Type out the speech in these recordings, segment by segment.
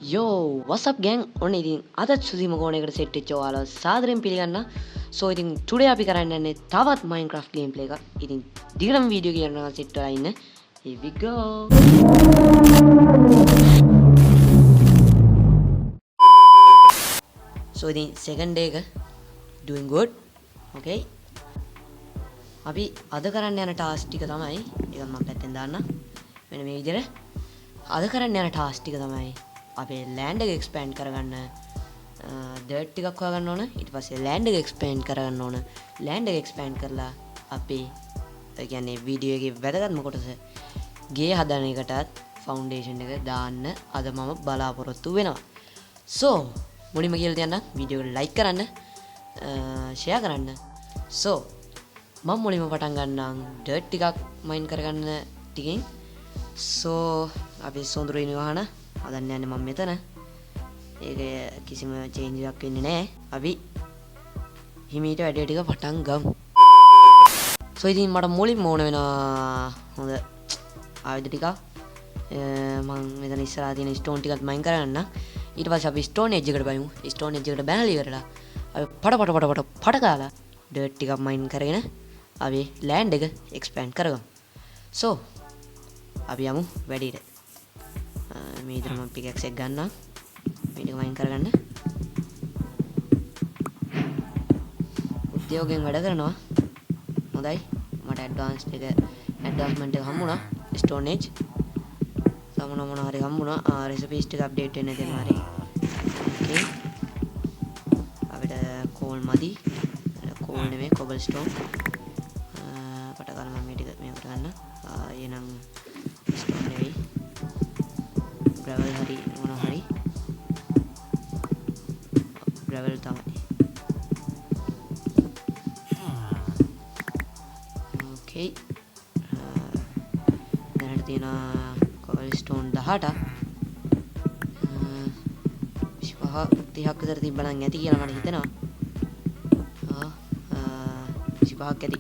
Yo, what's up gang? ඔන්න ඉතින් අදත් සුසීම කෝණයකට සෙට් වෙච්ච ඔයාලව සාදරයෙන් පිළිගන්නා. So ඉතින් today අපි කරන්න යන්නේ තවත් Minecraft gameplay එකක්. ඉතින් දිගටම වීඩියෝ කියනවා සෙට් වෙලා ඉන්න. Here we go. So ඉතින් second day එක doing good. Okay. අපි අද කරන්න යන ටාස්ක් ටික තමයි, ඒක මම පැත්තෙන් දාන්න. මෙන්න මේ විදිහට අද කරන්න යන ටාස්ක් ටික තමයි අපේ ලෑන්ඩ් එක එක්ස්පෑන්ඩ් කරගන්න ඩර්ට් ටිකක් හොයාගන්න ඕන. ඊට පස්සේ ලෑන්ඩ් එක එක්ස්පෑන්ඩ් කරගන්න ඕන. ලෑන්ඩ් එක එක්ස්පෑන්ඩ් කරලා අපේ, ඒ කියන්නේ වීඩියෝ එකේ වැදගත්ම කොටස ගේ හදන එකටත් ෆවුන්ඩේෂන් එක දාන්න අද මම බලාපොරොත්තු වෙනවා. So මුලින්ම කියලා තියන්න වීඩියෝ එක ලයික් කරන්න, ෂෙයා කරන්න. So මම මුලින්ම පටන් ගන්නම් ඩර්ට් ටිකක් මයින් කරගන්න ටිකෙන්. So අපි සොඳුරු නිවහන හදන්න යන්නේ මම මෙතන. ඒක කිසිම චේන්ජ් එකක් වෙන්නේ නෑ. අපි හිමීට වැඩේ ටික පටන් ගමු. So ඉතින් මට මුලින්ම ඕන වෙනවා හොඳ ආයුධ ටිකක්. මං මෙතන ඉස්සරහා තියෙන ස්ටෝන් ටිකත් මයින් කරගන්න. ඊට පස්සේ අපි ස්ටෝන් එජ් එකට බහිමු. ස්ටෝන් එජ් එකට බැනලා ඉවරලා අපි පට පට පට පට පට ගාලා ඩර්ට් ටිකක් මයින් කරගෙන අපි ලෑන්ඩ් එක එක්ස්පෑන්ඩ් කරගමු. So අපි යමු වැඩේට. මේ විතර මම පිකැක්ස් එක ගන්නම්. මේ ටික මයින් කරගන්න. උද්‍යෝගයෙන් වැඩ කරනවා. හොඳයි. මට ඇඩ්වාන්ස් එක ඇඩ්වාන්ස්මන්ට් එක හම්බුණා. Stone edge. තව මොන මොන හරි හම්බුණා. රෙසිපීස් ටික අප්ඩේට් වෙන්න දෙනවා හරි. ඕකේ. අපිට කෝල් මදි. කෝල් නෙමෙයි කොබල් ස්ටෝන්. පට ගන්න මම මේ ටික මේකට ගන්න. එහෙනම් ස්ටෝන් නෙවෙයි. ග්‍රැවල් හරි මොන හරි. ග්‍රැවල් තමයි. ඕකේ. දැනට තියෙන කොබල් ස්ටෝන් 18ක්. 25 30ක් විතර තිබ්බනම් ඇති කියලා මට හිතෙනවා. 25ක් ඇති.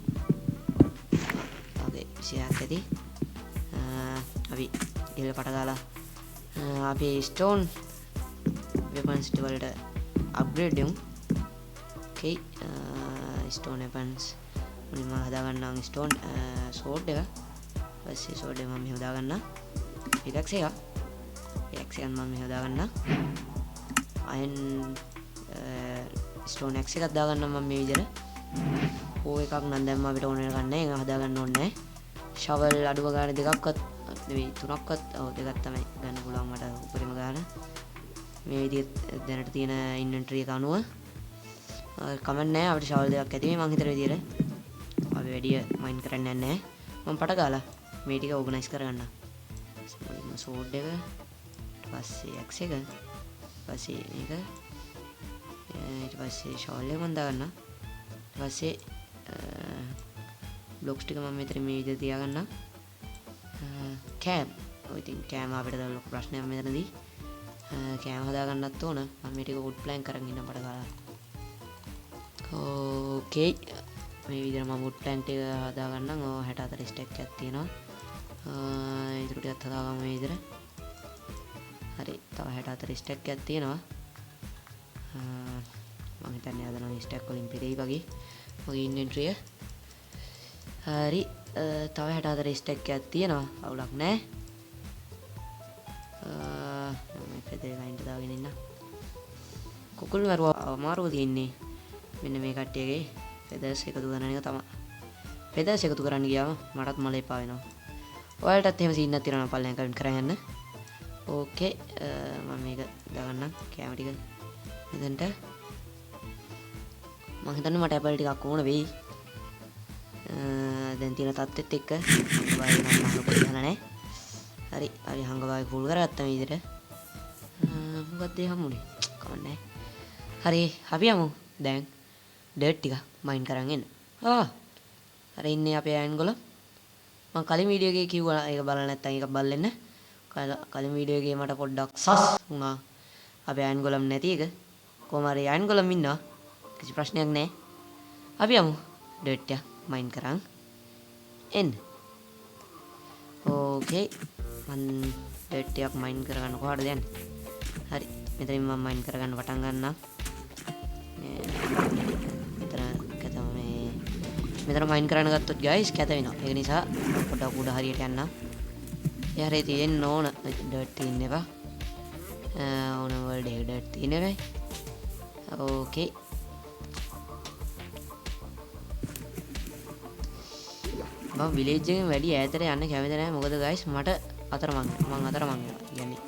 ඕකේ 26ක් ඇති. අපි ගිහලා පට ගාලා අපේ ස්ටෝන් වෙපන්ස් වලට අප්ග්‍රේඩ් වෙමු. ඕකේ ස්ටෝන් වෙපන්ස් මුලින්ම හදාගන්නම් ස්ටෝන් සෝඩ් එක. පස්සේ සෝඩ් එක මම මෙහෙම දාගන්නම්. පිකැක්ස් එක. පිකැක්ස් එකත් මම මෙහෙම දාගන්නම්. අයන් ස්ටෝන් ඇක්ස් එකක් දාගන්නම් මම මේ විදිහට. හෝ එකක් නම් දැම්ම අපිට ඕන වෙන ගන්න. ඒක හදාගන්න ඕනේ නෑ. ෂවල් අඩුම ගානේ දෙකක්වත් නෙවෙයි තුනක්වත්, ඔව් දෙකක් තමයි ගන්න පුළුවන් මට උපරිම ගාන. මේ විදිහට දැනට තියෙන ඉන්වෙන්ටරි එක අනුව කමක් නෑ අපිට ෂවල් දෙකක් ඇති මේ මං හිතන විදිහට. අපි වැඩි මයින් කරන්න යන්නේ නෑ. මං පට ගාලා මේ ටික ඕගනයිස් කරගන්න. මුලින්ම සෝඩ් එක, ඊට පස්සේ ඇක්ස් එක, ඊට පස්සේ මේක, ඊට පස්සේ ෂවල් එක මං දාගන්න. ඊට පස්සේ බ්ලොක්ස් ටික මම මෙතන මේ විදිහට තියාගන්නම්. කෑම්. ඔය ඉතින් කෑම අපිට දැන් ලොකු ප්‍රශ්නයක් මෙතනදී. කෑම හදාගන්නත් ඕන. මම මේ ටික වුඩ් ප්ලැන්ක් කරන් ඉන්නම් පට ගාලා. ඕකේ. මේ විදිහට මම වුඩ් ප්ලැන්ක් ටික හදාගන්නම්. ඔව් 64 ස්ටැක් එකක් තියෙනවා. ඉතුරු ටිකත් හදාගමු මේ විදිහට. හරි. තව 64 ස්ටැක් එකක් තියෙනවා. මං හිතන්නේ අද නම් ස්ටැක් වලින් පිරෙයි වගේ මගේ ඉන්වෙන්ටරි එක. හරි. තව 64 ස්ටැක් එකක් තියෙනවා. අවුලක් නෑ. මම මේ පෙදේ ලයින්ට දාගෙන ඉන්න. කුකුල් මරුව අමාරුව තියෙන්නේ මෙන්න මේ කට්ටියගේ ෆෙදර්ස් එකතු කරන එක තමයි. ෆෙදර්ස් එකතු කරන්න ගියාම මටත් මල එපා වෙනවා. ඔයාලටත් එහෙම සීන් එකක් තියෙනවා නම් පල්ලෙන් කමෙන්ට් කරන් යන්න. ඕකේ. මම මේක දාගන්නම් කෑම ටික මෙතනට. මං හිතන්නේ මට ඇපල් ටිකක් ඕන වෙයි. දැන් තියෙන තත්ත්වෙත් එක්ක හංගබායි නම් මම ලොකු ගහලා නෑ. හරි, හරි හංගබායි ෆුල් කරගත්තා මේ විදිහට. මොකක්ද ඒ හම්බුනේ? කමක් නෑ. හරි, අපි යමු දැන් ඩර්ට් ටික මයින් කරන් එන්න. අර ඉන්නේ අපේ අයන් ගොල්ලෝ. මං කලින් වීඩියෝ එකේ කිව්වා ඒක බලලා නැත්තම් ඒක බලන්න එන්න. කලින් වීඩියෝ එකේ මට පොඩ්ඩක් සස් වුණා අපේ අයන් ගොලම් නැති එක. කොහොම හරි අයන් ගොලම් ඉන්නවා. කිසි ප්‍රශ්නයක් නෑ. අපි යමු ඩර්ට් ටික මයින් කරන් එන්න. ඕකේ මං ඩර්ට් ටිකක් මයින් කරගන්න කොහටද යන්නේ? හරි, මෙතනින් මම මයින් කරගන්න පටන් ගන්නම්. මෙතන කැත මේ මෙතන මයින් කරන්න ගත්තොත් ගයිස් කැත වෙනවා. ඒක නිසා පොඩ්ඩක් උඩ හරියට යන්න. ඒ හරිය තියෙන්න ඕන ඩර්ට් තියෙන්න එපා. ඕන වර්ල්ඩ් එක ඩර්ට් තියෙන හැබැයි. ඕකේ. මම විලේජ් එකෙන් වැඩි ඈතට යන්න කැමති නෑ. මොකද ගයිස් මට අතරමං මං අතරමං වෙනවා. කියන්නේ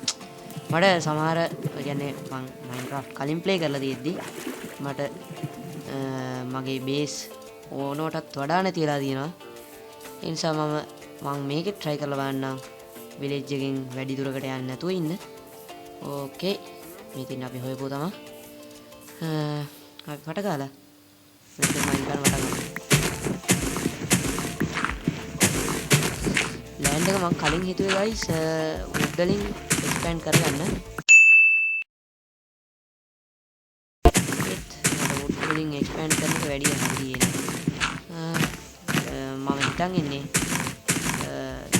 මට සමහර කියන්නේ මං මයින්ක්‍රාෆ්ට් කලින් ප්ලේ කරලා තියෙද්දි මට මගේ බේස් ඕනවටත් වඩා නැති වෙලා තියෙනවා. ඒ නිසා මං මේකෙත් try කරලා බලන්නම් විලේජ් එකෙන් වැඩි දුරකට යන්න නැතුව ඉන්න. ඕකේ, මේ තින් අපි හොයපුව තමා. අපි පට ගාලා මෙතන මයින් කරන්න පටන් ගමු. ලෑන්ඩ් එක මං කලින් හිතුවේ ගයිස් වුඩ් වලින් එක්ස්පෑන්ඩ් කරගන්න. ඒත් මට වුඩ් වලින් එක්ස්පෑන්ඩ් කරන එක වැඩි හරියන්නේ නෑ. මම හිතන් ඉන්නේ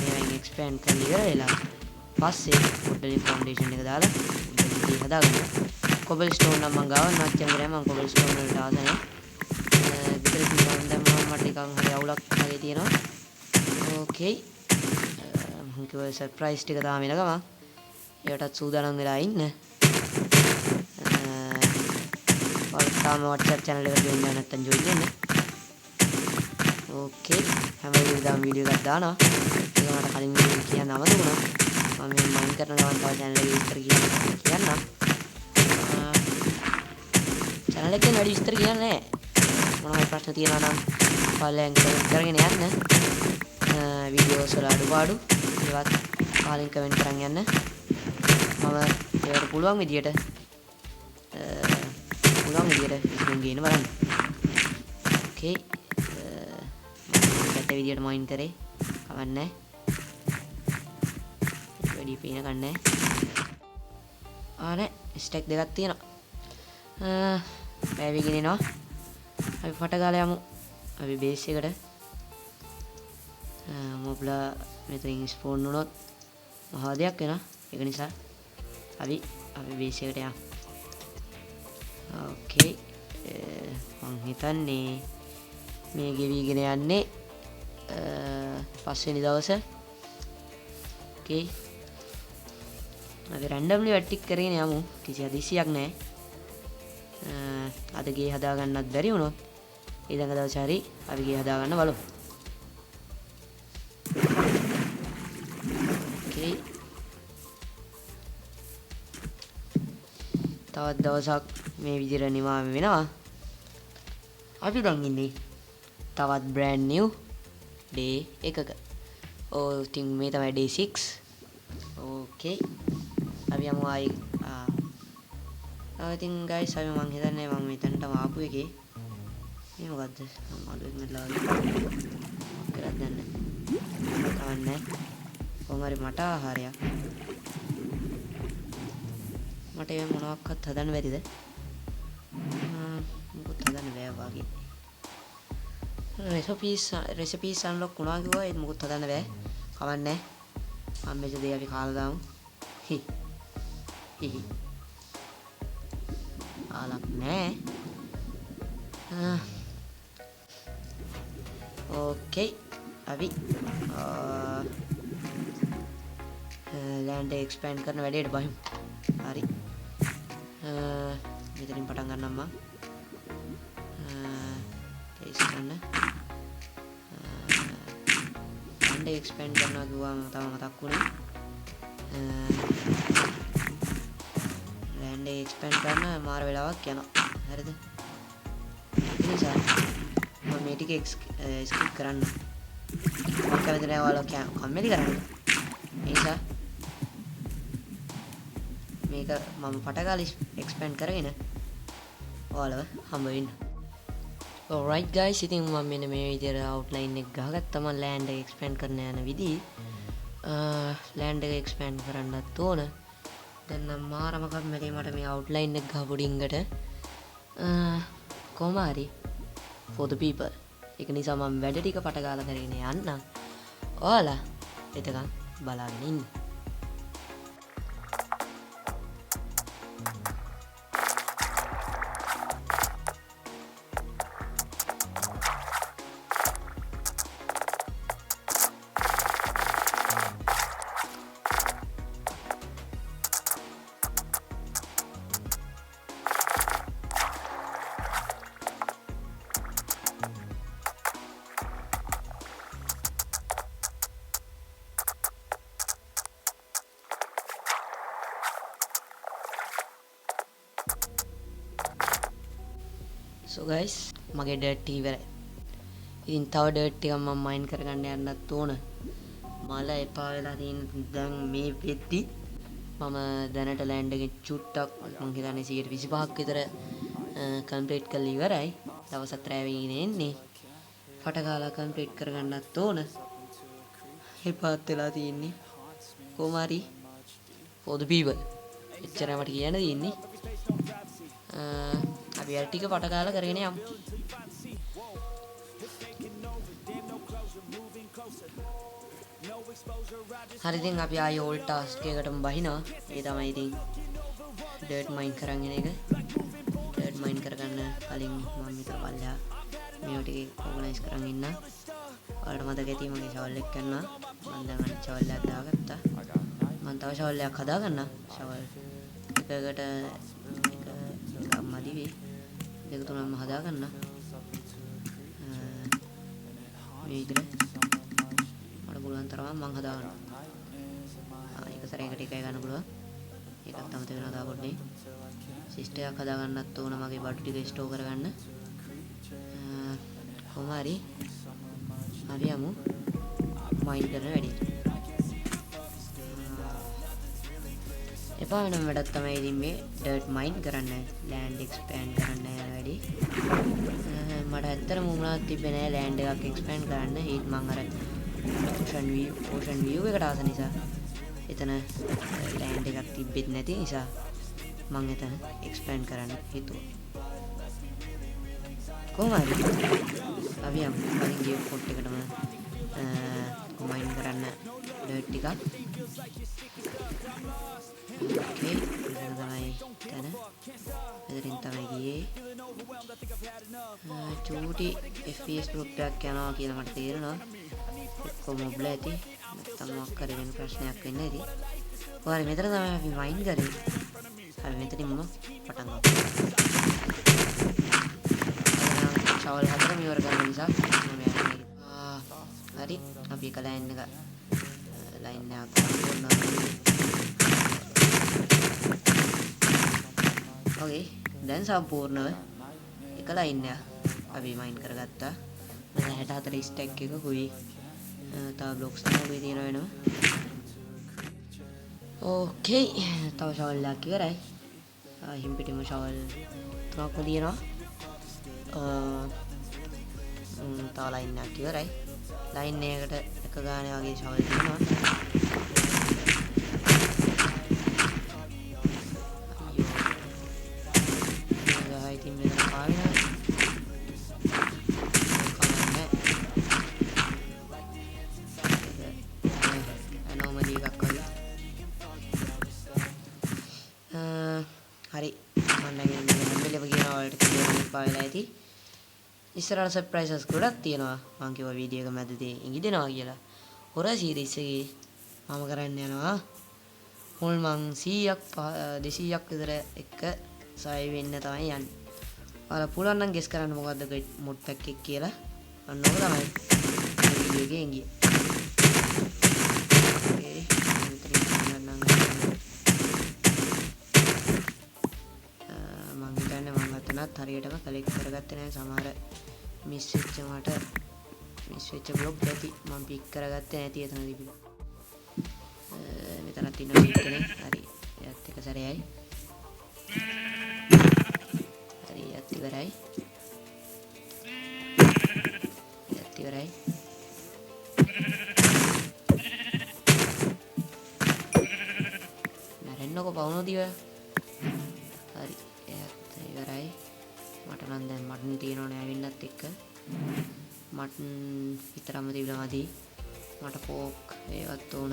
මේවෙන් එක්ස්පෑන්ඩ් කරලා ඉවර වෙලා පස්සේ වුඩ් වලින් ෆවුන්ඩේෂන් එක දාලා වුඩ් වලින් ගේ හදාගන්න. කොබල් ස්ටෝන් නම් මං ගාව නච්චම් කරේ මං කොබල් ස්ටෝන් වලට ආස නෑ. ගෙදර ඉතින් දැන් මම මට නිකන් හරි අවුලක් වගේ තියෙනවා. ඕකේ. මං කිව්වා සර්ප්‍රයිස් ටික තාම එන ගමන් ඒකටත් සූදානම් වෙලා ඉන්න. ඔයාලා තාම WhatsApp channel එකට join වෙලා නැත්නම් join වෙන්න. ඕකේ, හැම වෙලේම වීඩියෝ එකක් දානවා. ඒක මට කලින් වීඩියෝ කියන්න අමතක වුණා. මම මේ මයින් කරන ගමන් තව channel එකේ විස්තර කියන්නම්. channel එකෙන් වැඩි විස්තර කියන්නේ නෑ. මොනවා හරි ප්‍රශ්න තියෙනවා නම් පල්ලෙන් කරගෙන යන්න. වීඩියෝස් වල අඩුපාඩු ඒවත් පහලින් කමෙන්ට් කරන් යන්න. මම ඒවට පුළුවන් විදියට විසඳුම් ගේන්න බලන්න. ඕකේ. මම කැත විදියට මයින් කරේ. කමක් නෑ. වැඩි පේන කන්නේ නෑ. නෑ, ස්ටැක් දෙකක් තියෙනවා. පැය වෙගෙන එනවා. අපි ෆට ගාලා යමු. අපි බේස් එකට. මොබ්ලා මෙතනින් ස්පෝන් වුණොත් මහා දෙයක් වෙනවා. ඒක නිසා අපි බේස් එකට යමු. ඕකේ. මං හිතන්නේ මේ ගෙවිගෙන යන්නේ පස්වෙනි දවස. ඕකේ. අපි රැන්ඩම්ලි වැඩ ටික කරගෙන යමු. කිසි හදිසියක් නෑ. අද ගේ හදාගන්නත් බැරි වුණොත් ඊළඟ දවසේ හරි අපි ගේ හදාගන්න බලමු. ඕකේ. තවත් දවසක් මේ විදිහට නිමා වෙනවා. අපි දැන් ඉන්නේ තවත් බ්‍රෑන්ඩ් නිව් ඩේ එකක. ඔව්, ඉතින් මේ තමයි ඩේ 6. ඕකේ. අපි යමු ආයි. ඉතින් ගයිස් අපි මං හිතන්නේ මං මෙතනටම ආපු එකේ මේ මොකද්ද? මං අලුවෙක් මැරලා වගේ. මොකක් කරත් දන්නේ නැහැ. කමක් නැහැ. කොහොම හරි මට ආහාරයක්. මට ඒව මොනවත්වත් හදන්න බැරිද? මොකොත් හදන්න බෑ වගේ. රෙසිපීස් අන්ලොක් වුණා කිව්වා, ඒත් මොකොත් හදන්න බෑ. කමක් නැහැ. හම්බෙච්ච දේ අපි කාලා දාමු. හි. හි හි. ආලක් නෑ. ඕකේ. අපි ලෑන්ඩ් එක එක්ස්පෑන්ඩ් කරන වැඩේට බහිමු. හරි. මෙතනින් පටන් ගන්නම් මං. ප්ලේස් කරන්න. ලෑන්ඩ් එක එක්ස්පෑන්ඩ් කරනවා කිව්වම තව මතක් වුණේ. ලෑන්ඩ් එක එක්ස්පෑන්ඩ් කරන්න මාර වෙලාවක් යනවා. හරිද? ඒ නිසා මම මේ ටික ස්කිප් කරන්න. මම කැමති නෑ ඔයාලා කම්මැලි කරන්න. ඒ නිසා මේක මම පටගාලා එක්ස්පෑන්ඩ් කරගෙන ඔයාලව හම්බ වෙන්න. Alright guys, ඉතින් මම මෙන්න මේ විදියට අවුට්ලයින් එක ගහගත්තා. මම ලෑන්ඩ් එක එක්ස්පෑන්ඩ් කරන යන විදි. ලෑන්ඩ් එක එක්ස්පෑන්ඩ් කරන්නත් ඕන. දැන් නම් මාරම කම්මැලි මට මේ අවුට්ලයින් එක ගහපු ඩිංගට. කොහොම හරි for the people. ඒක නිසා මම වැඩ ටික පට ගාලා කරගෙන යන්නම්. ඔයාලා එතකන් බලාගෙන ඉන්න. So guys, මගේ ඩර්ට් ටික ඉවරයි. ඉතින් තව ඩර්ට් ටිකක් මම මයින් කරගන්න යන්නත් ඕන. මල එපා වෙලා තියෙන දැන් මේ වෙද්දි මම දැනට ලෑන්ඩ් එකෙන් චුට්ටක් මං හිතන්නේ 125ක් විතර කම්ප්ලීට් කරලා ඉවරයි. දවසත් රෑ වෙගෙන එන්නේ. ෆට ගාලා කම්ප්ලීට් කරගන්නත් ඕන. එපාත් වෙලා තියෙන්නේ. කොහොම හරි for the people. එච්චරයි මට කියන්න තියෙන්නේ. අපි අර ටික ෆට ගාලා කරගෙන යමු. හරි ඉතින් අපි ආයේ ඕල්ඩ් ටාස්ක් එකකටම බහිනවා. ඒ තමයි ඉතින් ඩර්ට් මයින් කරන් එන එක. ඩර්ට් මයින් කරගන්න කලින් මම විතර පල්ලෙහා මේව ටික ඕගනයිස් කරන් ඉන්න. ඔයාලට මතක ඇති මගේ ෂවල් එක කරනවා. මම දැන් අනිත් ෂවල් එකක් දාගත්තා. මම තව ෂවල් එකක් හදාගන්න. ෂවල් එකකට එක එකක් මදි වෙයි. දෙක තුනක්ම හදාගන්න. මේ විදිහට මට පුළුවන් තරම මං හදාගන්නවා. එක සැරයකට එකයි ගන්න පුළුවන්. ඒකත් අමතක වෙනවා තව පොඩ්ඩේ. සිස්ටර් එකක් හදාගන්නත් ඕන මගේ බඩු ටික ස්ටෝර් කරගන්න. කොහොම හරි හරි යමු මයින් කරන වැඩේ. එපා වෙනම වැඩක් තමයි ඉතින් මේ ඩර්ට් මයින් කරන්න, ලෑන්ඩ් එක්ස්පෑන්ඩ් කරන්න යන වැඩේ. මට ඇත්තටම උවමනාවක් තිබ්බේ නෑ ලෑන්ඩ් එකක් එක්ස්පෑන්ඩ් කරන්න. ඒත් මං අර ඕෂන් විව් එකට ආස නිසා එතන ලෑන්ඩ් එකක් තිබ්බෙත් නැති නිසා මං එතන එක්ස්පෑන්ඩ් කරන්න හිතුවා. කොහොම හරි අපි යමු කලින් ගිය පොට් එකටම මයින් කරන්න ඩර්ට් ටිකක්. ඕකේ මෙතන තමයි තැන. මෙතනින් තමයි ගියේ. චූටි FPS drop එකක් යනවා කියලා මට තේරෙනවා. එක්කෝ මොබ්ලා ඇති නැත්තම් මොකක් හරි වෙන ප්‍රශ්නයක් වෙන්න ඇති. ඔයාලා මෙතන තමයි අපි මයින් කරේ. අපි මෙතනින්ම පටන් ගමු. ෂවල් හතරම ඉවර කරන නිසා මම යන්නේ. හරි අපි එක ලයින් එක ලයින් එකක් ගන්න. ඕකේ දැන් සම්පූර්ණව එක ලයින් එකක් අපි මයින් කරගත්තා. මම 64 ස්ටැක් එකකුයි තව බ්ලොක්ස් තුනකුයි තියෙන වෙනවා. ඕකේ තව ෂවල් එකක් ඉවරයි. හිම් පිටින්ම ෂවල් තුනක්ම තියෙනවා. තව ලයින් එකක් ඉවරයි. ලයින් එකකට එක ගානේ වගේ ෂවල් තියෙනවා. අයියෝ. ඉතින් මෙතන පාවෙනවා. කමන්නේ. ඇනෝමලි එකක් වගේ. හරි මම දැන් හැම වෙලෙම කියනවා ඔයාලට කියලා පාවෙලා ඇති. ඉස්සරහට සර්ප්‍රයිසස් ගොඩක් තියෙනවා. මං කිව්වා වීඩියෝ එක මැදදී ඉඟි දෙනවා කියලා. හොර සීරීස් එකේ මම කරන්න යනවා මුල් මං 100ක් 200ක් විතර එක සයි වෙන්න තමයි යන්නේ. ඔයාලා පුළුවන් නම් ගෙස් කරන්න මොකද්ද මොඩ් පැක් එක කියලා. අන්න ඕක තමයි මේ වීඩියෝ එකේ ඉඟිය. ඕකේ මෙතනින් ගන්නම්. මං හිතන්නේ මං අතනත් හරියටම කලෙක්ට් කරගත්තේ නෑ. සමහර මිස් වෙච්ච මට මිස් වෙච්ච බ්ලොක් ඇති මං පික් කරගත්තේ නැති එතන තිබිලා. මෙතනත් ඉන්නවා පික් කෙනෙක්. හරි එයාත් එක සැරේයි. හරි එයාත් ඉවරයි. එයාත් ඉවරයි. මැරෙන්නකෝ පවුනොත් ඉවර. හරි එයාත් ඉවරයි. මට නම් දැන් මටන් තියෙනවනේ ඇවිල්ලත් එක්ක. මටන් විතරම තිබුණා මදි. මට පෝක් ඒවත් ඕන.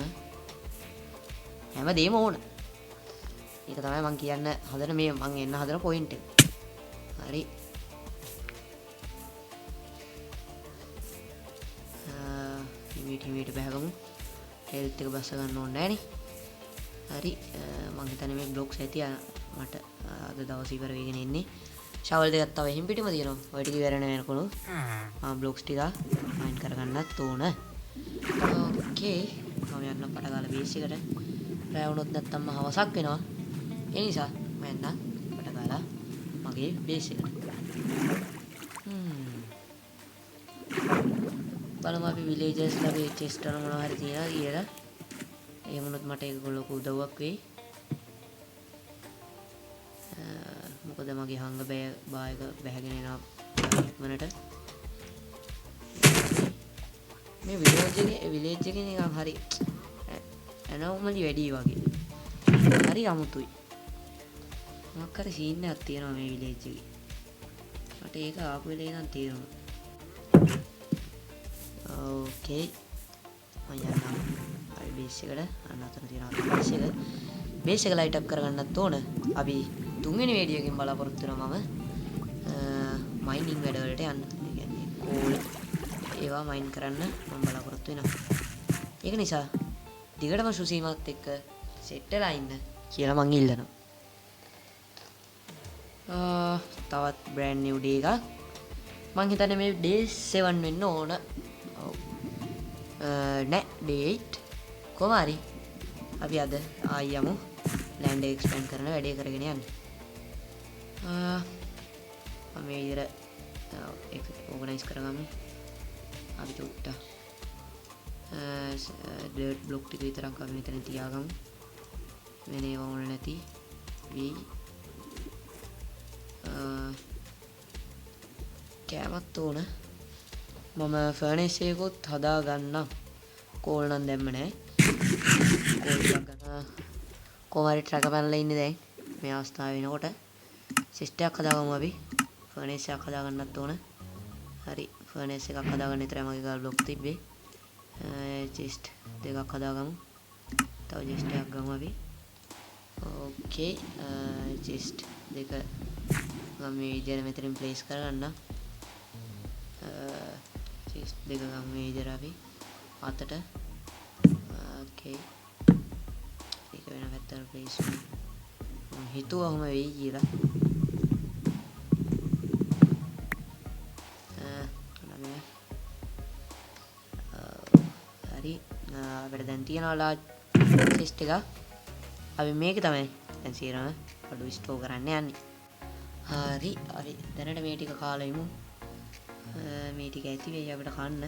හැමදේම ඕන. ඒක තමයි මං කියන්න හදන මේ මං එන්න හදන පොයින්ට් එක. හරි. හිමීට හිමීට බහගමු. හෙල්ත් එක බස්ස ගන්න ඕනේ නෑනේ. හරි මං හිතන්නේ මේ බ්ලොක්ස් ඇති මට අද දවස් ඉවර වෙගෙන ඉන්නේ. ෂවල් දෙකක් තව එහෙම් පිටිම තියෙනවා. ඔය ටික ඉවර වෙනකොළු මම බ්ලොක්ස් ටික මයින් කරගන්නත් ඕන. ඕකේ මම යන්න පට ගාලා බේස් එකට. රෑ වුණොත් නැත්තම් හවසක් වෙනවා. ඒ නිසා මම යන්න පට ගාලා මගේ බේස් එකට. බලමු අපි විලේජර්ස් ලගේ චෙස්ට් වල මොනවා හරි තියනවා කියලා. එහෙම වුණොත් මට ඒක ලොකු උදව්වක් වෙයි. මොකද මගේ හංග බා එක බැහැගෙන එනවා ඉක්මනට. මේ විලේජ් එකේ නිකන් හරි ඇනෝමලි වැඩි වගේ. හරි අමුතුයි. මොකක් හරි සීන් එකක් තියෙනවා මේ විලේජ් එකේ. මට ඒක ආපු වෙලේ ඉඳන් තේරුණා. ඕකේ. මං යන්නම්. හරි බේස් එකට. අන්න අතන තියෙනවා බේස් එක. බේස් එක ලයිට් අප් කරගන්නත් ඕන. අපි තුන්වෙනි වීඩියෝ එකෙන් බලාපොරොත්තු වෙනවා මම මයිනින් වැඩවලට යන්න. ඒ කියන්නේ කෝල් ඒවා මයින් කරන්න මම බලාපොරොත්තු වෙනවා. ඒක නිසා දිගටම සුසීමත් එක්ක සෙට් වෙලා ඉන්න කියලා මං ඉල්ලනවා. තවත් බ්‍රෑන්ඩ් නිව් ඩේ එකක්. මං හිතන්නේ මේ ඩේ 7 වෙන්න ඕන. ඔව්. නෑ ඩේ 8. කොහොම හරි අපි අද ආයි යමු ලෑන්ඩ් එක එක්ස්පෑන්ඩ් කරන වැඩේ කරගෙන යන්න. මම මේ විදිහට ඒක ඕගනයිස් කරගමු. අපි චුට්ටක් ඩර්ට් බ්ලොක් ටික විතරක් අපි මෙතන තියාගමු. වෙන ඒවා ඕන නැති වෙයි. කෑමත් ඕන. මම ෆර්නේස් එකකුත් හදා ගන්නම්. කෝල් නම් දැම්ම නෑ. කෝල් ටිකක් ගන්න. කොහොම හරි ට්‍රක් පැනලා ඉන්නේ දැන් මේ අවස්ථාව වෙනකොට. සිස්ට් එකක් හදාගමු අපි. ෆර්නේස් එකක් හදාගන්නත් ඕන. හරි ෆර්නේස් එකක් හදාගන්න විතරයි මගේ ගාව බ්ලොක් තිබ්බේ. චෙස්ට් දෙකක් හදාගමු. තව චෙස්ට් එකක් ගමු අපි. ඕකේ චෙස්ට් දෙක මම මේ විදියට මෙතනින් ප්ලේස් කරගන්න. චෙස්ට් දෙක ගමු මේ විදියට අපි අතට. ඕකේ ඒක වෙන පැත්තකට ප්ලේස් වුණා. මම හිතුවා ඔහොම වෙයි කියලා. හරි අපිට දැන් තියෙනවා ලාජ් චෙස්ට් එකක්. අපි මේක තමයි දැන් සේරම අඩු ස්ටෝර් කරන්න යන්නේ. හරි අපි දැනට මේ ටික කාලා ඉමු. මේ ටික ඇති වෙයි අපිට කන්න.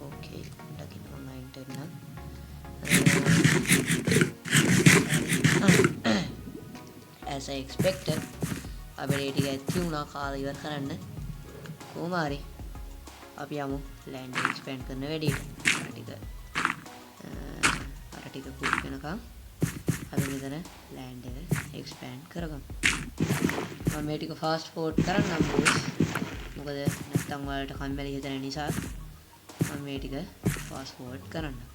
ඕකේ දකින්න මම අයින්ට එන්නම්. As I expected අපිට ඒ ටික ඇති වුණා කාලා ඉවර කරන්න. කොහොම හරි අපි යමු ලෑන්ඩ් එක්ස්පෑන්ඩ් කරන වැඩේට. අර ටික කුක් වෙනකන් අපි මෙතන ලෑන්ඩ් එක එක්ස්පෑන්ඩ් කරගමු. මම මේ ටික ෆාස්ට් ෆෝවර්ඩ් කරන්නම් බෝස්. මොකද නැත්තම් ඔයාලට කම්මැලි හිතෙන නිසා මම මේ ටික ෆාස්ට් ෆෝවර්ඩ් කරන්නම්.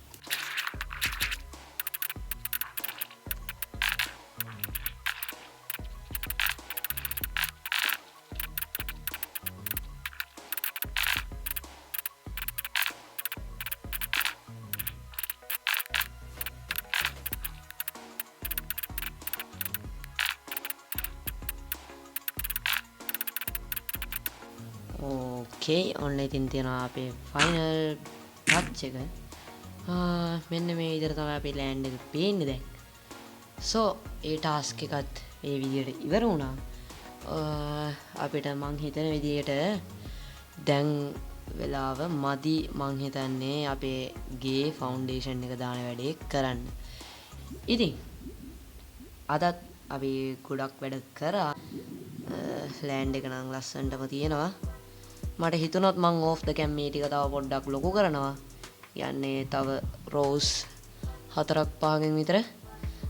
ඕකේ ඔන්න ඉතින් තියෙනවා අපේ ෆයිනල් ටච් එක. මෙන්න මේ විදිහට තමයි අපේ ලෑන්ඩ් එක පේන්නේ දැන්. සෝ ඒ ටාස්ක් එකත් ඒ විදිහට ඉවර වුණා. අපිට මං හිතන විදිහට දැන් වෙලාව මදි මං හිතන්නේ අපේ ගේ ෆවුන්ඩේෂන් එක දාන වැඩේ කරන්න. ඉතින් අදත් අපි ගොඩක් වැඩ කරා. ලෑන්ඩ් එක නම් ලස්සනටම තියෙනවා. මට හිතුණොත් මං ඕෆ් ද කැම් මේ ටික තව පොඩ්ඩක් ලොකු කරනවා. යන්නේ තව රෝස් 4ක් 5කින් විතර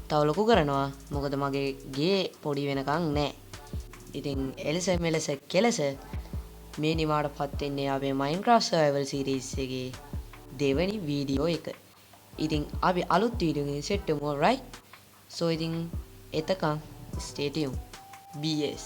තව ලොකු කරනවා. මොකද මගේ ගේ පොඩි වෙනකන් නෑ. ඉතින් එලෙස මෙලෙස කෙලෙස මේ නිමාට පත් වෙන්නේ අපේ Minecraft Survival Series එකේ දෙවැනි වීඩියෝ එක. ඉතින් අපි අලුත් වීඩියෝ එකකින් සෙට් වෙමු, right? So ඉතින් එතකන් stay tuned. BS.